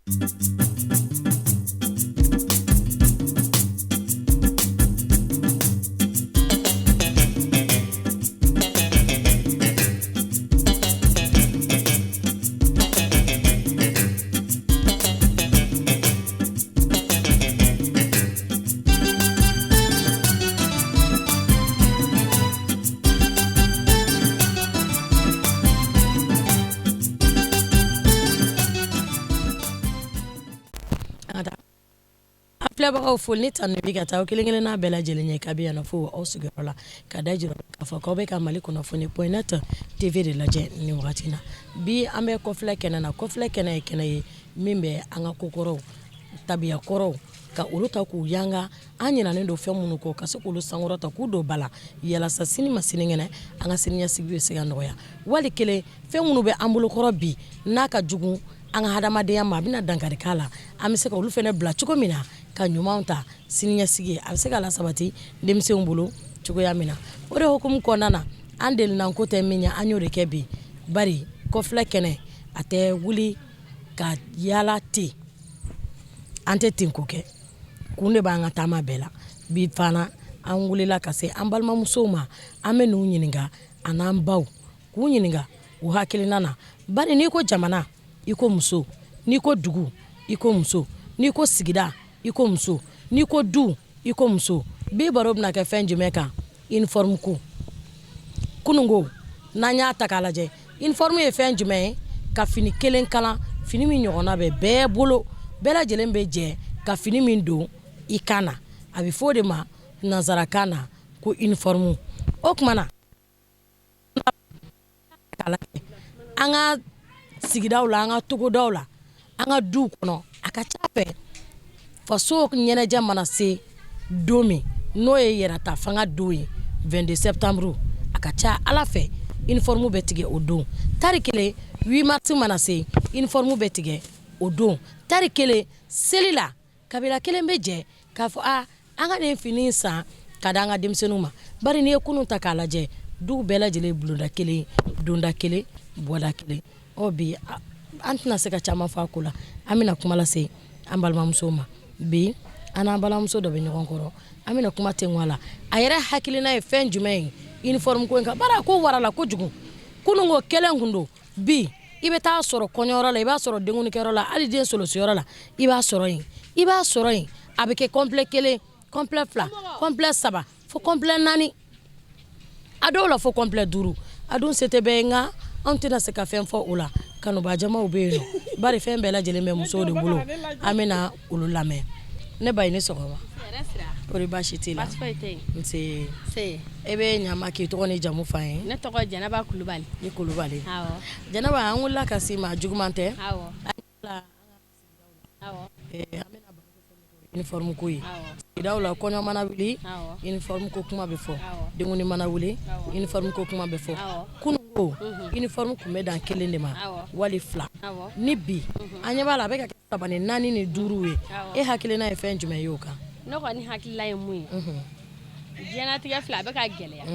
An filɛbagaw foli ni tanu bi ka taa aw kelen kelenna bɛɛ lajɛlen ye kabi yan fo aw sigiyɔrɔ la ka da jira k'a fɔ k'aw bɛ ka Mali kunnafoni point net TV de lajɛ nin wagati na bi an bɛ kɔfilɛ kɛnɛ na. Kɔfilɛ kɛnɛ ye kɛnɛ ye min bɛ an ka kokɔrɔw, tabiya kɔrɔw ka olu ta k'u yanga an ɲinɛnen don fɛn minnu kɔ ka se k'olu sankɔrɔta k'u don ba la yalasa sini ma sinikɛnɛ an ka siniɲɛsigi bɛ se ka nɔgɔya. Wali kelen fɛn minnu bɛ an bolokɔrɔ bi n'a ka jugu an ka hadamadenya ma, a bɛna dankari k'a la, an bɛ se ka olu fana bila cogo min na ka ɲumanw ta siniɲɛsigi a bɛ se ka lasabati denmisɛnw bolo cogoya min na. O de hukumu kɔnɔna na, an delinanko tɛ min ye, an y'o de kɛ bi, bari kɔfilɛ kɛnɛ a tɛ wuli ka yaala ten, an tɛ ten ko kɛ, kun de b'an ka taama bɛɛ la. Bi fana an wulila ka se an balimamusow ma, an bɛ n'u ɲininka an'an baw k'u ɲininka u hakilina na, bari n'i ko jamana i ko muso, n'i ko dugu i ko muso, n'i ko sigida i ko muso, n'i ko du i ko muso. Bi baro bɛna kɛ fɛn jumɛn kan? Uniforme ko. Kununko n'an y'a ta k'a lajɛ, uniforme ye fɛn jumɛn ye? Ka fini kelen kalan, fini min ɲɔgɔnna bɛ bɛɛ bolo, bɛɛ lajɛlen bɛ jɛ ka fini min don i kan na, a bɛ fɔ o de ma nansarakan na ko uniforme. O tuma na an ka sigidaw la, an ka togodaw la, an ka duw kɔnɔ, a ka ca fɛ faso ɲɛnajɛ mana se don min, n'o ye yɛrɛta fanga don ye 22 septembre, a ka ca Ala fɛ uniforme bɛ tigɛ o don. Tari kelen 8 mars mana se, uniforme bɛ tigɛ o don. Tari kelen seli la, kabila kelen bɛ jɛ k'a fɔ a an ka nin fini san ka di an ka denmisɛnninw ma. Bari n'i ye kunun ta k'a lajɛ, duw bɛɛ lajɛlen bulonda kelen, donda kelen, bɔda kelen. Ɔ bi an tɛna se ka caman fɔ a ko la, an bɛna kuma lase an balimamusow ma. Bi an n'an balimamuso dɔ bɛ ɲɔgɔn kɔrɔ, an bɛna kuma tengu a la, a yɛrɛ hakilina ye fɛn jumɛn ye uniforme ko in kan, bari a ko warala kojugu. Kunun ko kelen kun don, bi i bɛ taa sɔrɔ kɔɲɔyɔrɔ la, i b'a sɔrɔ denkundikɛyɔrɔ la, hali den solosiyɔrɔ la, i b'a sɔrɔ yen, i b'a sɔrɔ yen. A bɛ kɛ complet kelen, complet fila, complet saba, fo complet naani, a dɔw la fo complet duuru. A dun se tɛ bɛɛ ye, nka anw tɛna se ka fɛn fɔ o la. Kanubaa jamaw bɛ yen nɔ, bari fɛn bɛɛ lajɛlen bɛ musow de bolo. An bɛna olu lamɛn. Ne ba, i ni sɔgɔma. Kɔri baasi t'i la? Nse. E bɛ ɲa ma k'i tɔgɔ ni jamu fɔ an ye. Ne tɔgɔ Jɛnɛba Kulubali. I Kulubali. Jɛnɛba, an wulila ka s'i ma, juguman tɛ. An bɛna baro kɛ fɛn min kan, o ye uniforme ko ye. Sigidaw la, kɔɲɔ mana wuli, uniforme ko kuma bɛ fɔ, denkundi mana wuli, uniforme ko kuma bɛ fɔ. Kunun ko uniforme tun bɛ dan kelen de ma wali fila. Ni bi an ɲɛ b'a la, a bɛ ka kɛ saba ni naani ni duuru ye. E hakilina ye fɛn jumɛn ye o kan? Ne kɔni hakilila ye mun ye, diɲɛlatigɛ filɛ, a bɛ ka gɛlɛya.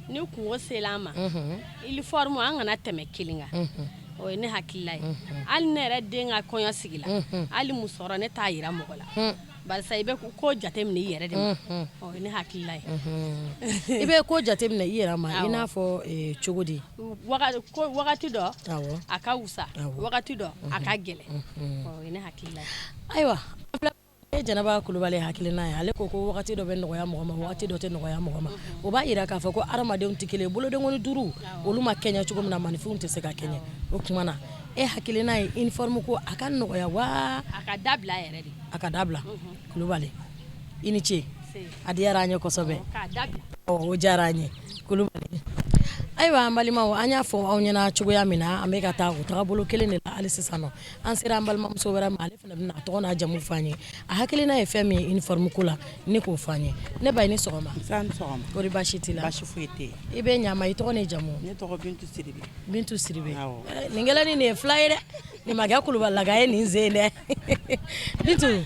Ni kunko sera an ma, uniforme an kana tɛmɛ kelen kan. O ye ne hakilila ye. Hali ne yɛrɛ den ka kɔɲɔ sigi la, hali musɔrɔ ne t'a jira mɔgɔ la, barisa i bɛ ko jateminɛ i yɛrɛ de ma. O ye ne hakilila ye. I bɛ ko jateminɛ i yɛrɛ ma i n'a fɔ cogo di? Wagati dɔ a ka wusa, wagati dɔ a ka gɛlɛn. O ye ne hakilila ye. Ayiwa, e Jɛnɛba Kulubali hakilina ye, ale ko ko wagati dɔ bɛ nɔgɔya mɔgɔ ma, wagati dɔ tɛ nɔgɔya mɔgɔ ma. O b'a jira k'a fɔ ko hadamadenw tɛ kelen, bolodenkɔni duuru olu ma kɛɲɛ cogo min na, maaninfinw tɛ se ka kɛɲɛ. O tuma na e hakilina ye uniforme ko a ka nɔgɔya wa? A ka dabila yɛrɛ de. A ka dabila. Kulubali, i ni ce, a diyara an ye kosɛbɛ, o diyara an ye Kulubali. Ayiwa an balimaw, an y'a fɔ aw ɲɛna cogoya min na, an bɛ ka taa o tagabolo kelen de la hali sisan nɔ. An sera an balimamuso wɛrɛ ma, ale fana bɛna a tɔgɔ n'a jamu fɔ an ye, a hakilina ye fɛn min ye uniforme ko la, ni k'o fɔ an ye. Ne ba, i ni sɔgɔma. Nse, a ni sɔgɔma. Kɔri baasi t'i la? Baasi foyi tɛ yen. I bɛ ɲa ma, i tɔgɔ ni jamu? Ne tɔgɔ Bintu Sidibe. Bintu Sidibe. Awɔ. Nin kɛlen ni nin ye fila ye dɛ, nin ma kɛ kulubalilaka ye nin sen dɛ. Bintu,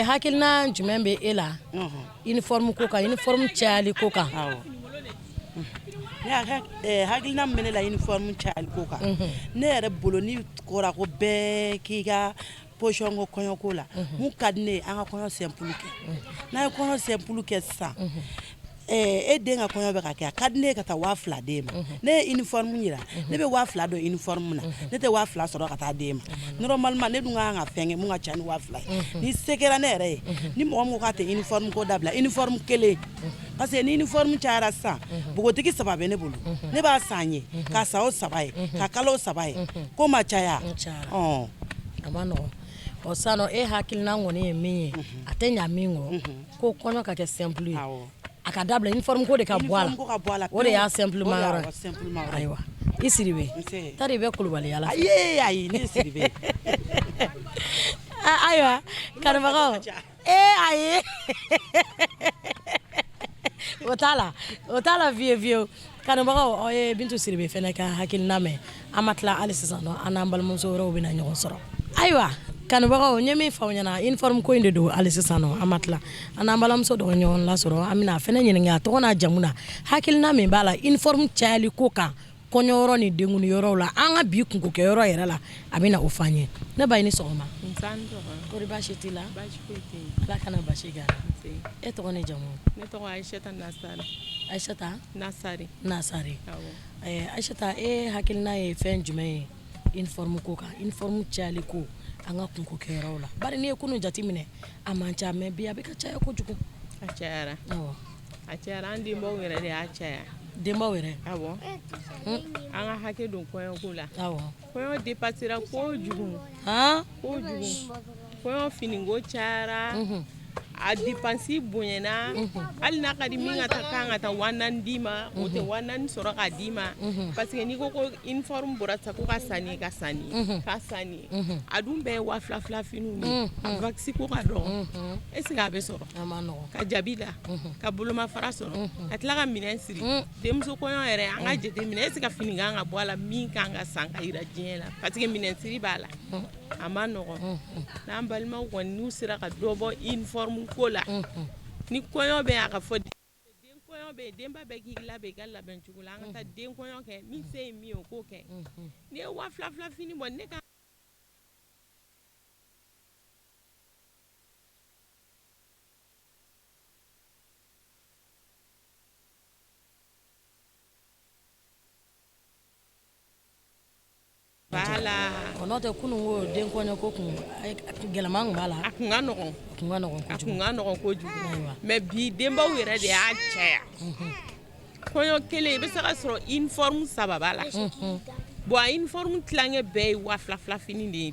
hakilina jumɛn bɛ e la uniforme ko kan, uniforme cayali ko kan? Awɔ. Ne hakilina min bɛ ne la uniforme cayali ko kan, ne yɛrɛ bolo ni kɔra ko bɛɛ k'i ka position ko kɔɲɔko la, mun ka di ne ye, an ka kɔɲɔ simple kɛ. N'an ye kɔɲɔ simple kɛ sisan, e den ka kɔɲɔ bɛ ka kɛ, a ka di ne ye ka taa 2000 d'e ma. Ne ye uniforme yira, ne bɛ 2000 don uniforme na, ne tɛ 2000 sɔrɔ ka taa d'e ma. Normalement ne dun ka kan ka fɛn kɛ mun ka ca ni 2000 ye. Ni se kɛra ne yɛrɛ ye, ni mɔgɔ min ko k'a tɛ uniforme ko dabila, uniforme kelen, parce que ni uniforme cayara sisan, npogotigi saba bɛ ne bolo, ne b'a san ye ka san o saba ye ka kalo saba ye, ko ma caya. A ma nɔgɔn. Ɔ sisan nɔ, e hakilina kɔni ye min ye, a tɛ ɲa min kɔ, ko kɔɲɔ ka kɛ simple ye, a ka dabila uniforme ko de ka bɔ a la, o de y'a simple ma yɔrɔ ye. Ayiwa, i Sidibe, tari i bɛ kulubaliya la. Ayi ayi, ne Sidibe. Ayiwa kanubagaw, ee ayi, o t'a la, o t'a la fiye fiyewu. Kanubagaw, aw ye Bintu Sidibe fɛnɛ ka hakilina mɛn. An ma tila hali sisan nɔ, an n'an balimamuso wɛrɛw bɛna ɲɔgɔn sɔrɔ. Ayiwa kanubagaw, n ye min fɔ aw ɲɛna uniforme ko in de don. Hali sisan nɔ an ma tila, an n'an balimamuso dɔ ɲɔgɔn lasɔrɔ, an bɛna a fɛnɛ ɲininka a tɔgɔ n'a jamu na, hakilina min b'a la uniforme cayali ko kan kɔɲɔyɔrɔ ni denkundi yɔrɔw la, an ka bi kunkokɛyɔrɔ yɛrɛ la, a bɛna o fɔ an ye. Ne ba, i ni sɔgɔma. Kɔri baasi t'i la? Ala kana basi kɛ. E tɔgɔ ni jamu? Ne tɔgɔ Ayisata Nasari. Ayisata Nasari. Nasari. Ayisata, e hakilina ye fɛn jumɛn ye uniforme ko kan, uniforme cayali ko an ka kunkokɛyɔrɔw la? Bari n'i ye kunun jateminɛ, a man ca, mais bi a bɛ ka caya kojugu. A cayara. A cayara, an denbaw yɛrɛ de y'a caya. Denbaw yɛrɛ? Awɔ. An ka hakɛ don kɔɲɔko la. Kɔɲɔ dépassera kojugu. Kojugu. Kɔɲɔ finiko cayara. A dépense bonyana. Hali n'a ka di min ka taa kan ka taa 4000 d'i ma, o tɛ 4000 sɔrɔ k'a d'i ma. Parce que n'i ko ko uniforme bɔra sisan ko ka san nin ka san nin ka san nin, a dun bɛɛ ye 2000 fila finiw ye. A waxi ko ka dɔgɔ. Est ce que a bɛ sɔrɔ? Ka jabi da, ka bolomafara sɔrɔ, ka tila ka minɛn siri. Denmuso kɔɲɔ yɛrɛ, an ka jateminɛ, est ce que fini kan ka bɔ a la min kan ka san ka yira diɲɛ la, parce que minɛn siri b'a la. A ma nɔgɔn. N'an balimaw kɔni n'u sera ka dɔ bɔ uniforme ko la, ni kɔɲɔ bɛ, a ka fɔ den kɔɲɔ bɛ yen, denba bɛɛ k'i labɛn i ka labɛn cogo la, an ka taa den kɔɲɔ kɛ, min se ye min ye o k'o kɛ. N'i ye 2000 fila fini bɔ ne ka Voilà. N'o tɛ kunun ko den kɔɲɔ ko kun gɛlɛman tun b'a la. A kun ka nɔgɔn. A kun ka nɔgɔn kojugu. A kun ka nɔgɔn kojugu. Mais bi denbaw yɛrɛ de y'a caya. Kɔɲɔ kelen i bɛ se ka sɔrɔ uniforme saba b'a la. Bon, a uniforme tilankɛ bɛɛ ye 2000 fila fini de ye.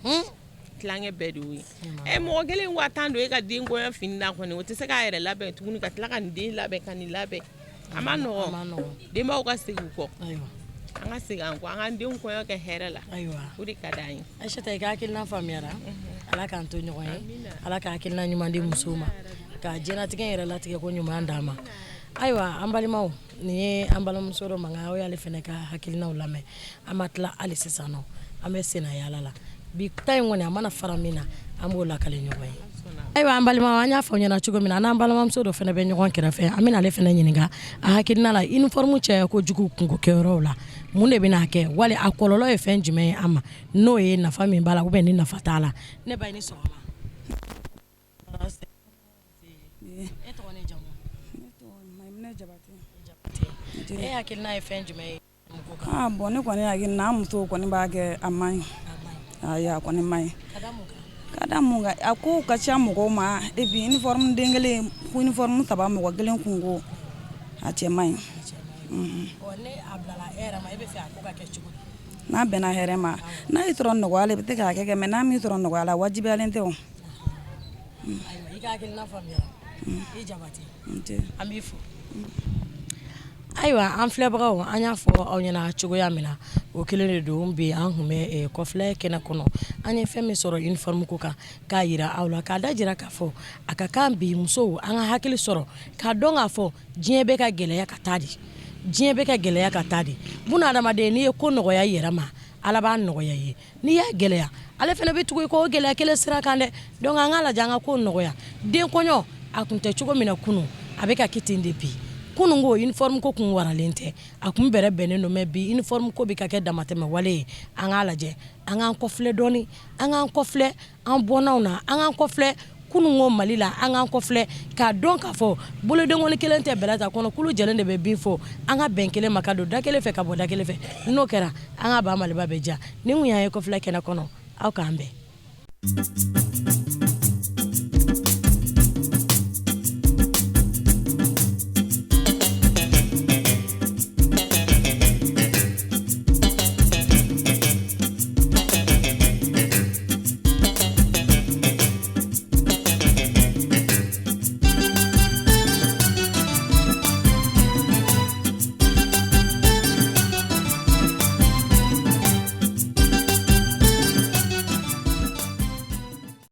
Tilankɛ bɛɛ de y'o ye. Ɛ mɔgɔ kelen 10 000 don e ka den kɔɲɔ fini na kɔni, o tɛ se k'a yɛrɛ labɛn tuguni ka tila ka nin den labɛn ka nin labɛn. A ma nɔgɔn. Denbaw ka segin u kɔ. An ka segin an kɔ, an k'an denw kɔɲɔ kɛ hɛrɛ la. Ayiwa. O de ka d'an ye. Ayisata, i ka hakilina faamuyara. Ala k'an to ɲɔgɔn ye. Ala ka hakilina ɲuman di musow ma. Ka diɲɛlatigɛ yɛrɛ latigɛ ko ɲuman d'an ma. Ayiwa an balimaw, nin ye an balimamuso dɔ mankan, aw y'ale fana ka hakilinaw lamɛn. An ma tila hali sisan nɔ, an bɛ senna yaala la. Bi ta in kɔni, a mana fara min na, an b'o lakale ɲɔgɔn ye. Ayiwa an balimaw, an y'a fɔ ɲɛna cogo min na, an n'an balimamuso dɔ fana bɛ ɲɔgɔn kɛrɛfɛ, an bɛna ale fana ɲininka a hakilina la uniforme caya kojugu kunkokɛyɔrɔw la, mun de bɛna kɛ, wali a kɔlɔlɔ ye fɛn jumɛn ye an ma, n'o ye nafa min b'a la ou bien ni nafa t'a la. Ne ba, i ni sɔgɔma. E tɔgɔ ni jamu? Ne tɔgɔ Mayiminɛ Jabate. E hakilina ye fɛn jumɛn ye? Ah bon, ne kɔni hakilina, an musow kɔni b'a kɛ, a man ɲi. Ayi, a kɔni man ɲi. Ka da mun kan? A kow ka ca mɔgɔw ma, et puis uniforme den kelen, uniforme saba mɔgɔ kelen kun ko, a cɛ man ɲi. N'a bɛnna hɛrɛ ma, n'a y'i sɔrɔ nɔgɔya la, i bɛ se k'a kɛ, mais n'a m'i sɔrɔ nɔgɔya la, a wajibiyalen tɛ o. Ayiwa, i ka hakilina faamuyara. I Jabate, an b'i fo. Ayiwa an filɛbagaw, an y'a fɔ aw ɲɛna cogoya min na, o kelen de don. Bi an tun bɛ kɔfilɛ kɛnɛ kɔnɔ, an ye fɛn min sɔrɔ uniforme ko kan k'a yira aw la, k'a da jira k'a fɔ a ka kan bi musow an ka hakili sɔrɔ k'a dɔn k'a fɔ diɲɛ bɛ ka gɛlɛya ka taa de, diɲɛ bɛ ka gɛlɛya ka taa de. Buna adamaden, n'i ye ko nɔgɔya i yɛrɛ ma, Ala b'a nɔgɔya i ye. N'i y'a gɛlɛya, ale fana bɛ tugu i kɔ o gɛlɛya kelen sira kan dɛ. Donc an k'a lajɛ an ka ko nɔgɔya. Den kɔɲɔ a tun tɛ cogo min na kunun, a bɛ ka kɛ ten de bi. Kunun ko uniforme ko kun waralen tɛ, a kun bɛrɛ bɛnnen don, mais bi uniforme ko bɛ ka kɛ damatɛmɛ wale ye. An k'a lajɛ, an k'an kɔfilɛ dɔɔni, an k'an kɔfilɛ an bɔnnaw na, an k'an kɔfilɛ kunun ko Mali la, an k'an kɔfilɛ k'a dɔn k'a fɔ bolodenkɔni kelen tɛ bɛlɛ ta kɔnɔ, kulu jɛlen de bɛ bin fɔ. An ka bɛn kelen ma ka don da kelen fɛ ka bɔ da kelen fɛ. N'o kɛra, an ka ba Maliba bɛ diya. Nin kun y'an ye kɔfilɛ kɛnɛ kɔnɔ. Aw k'an bɛn.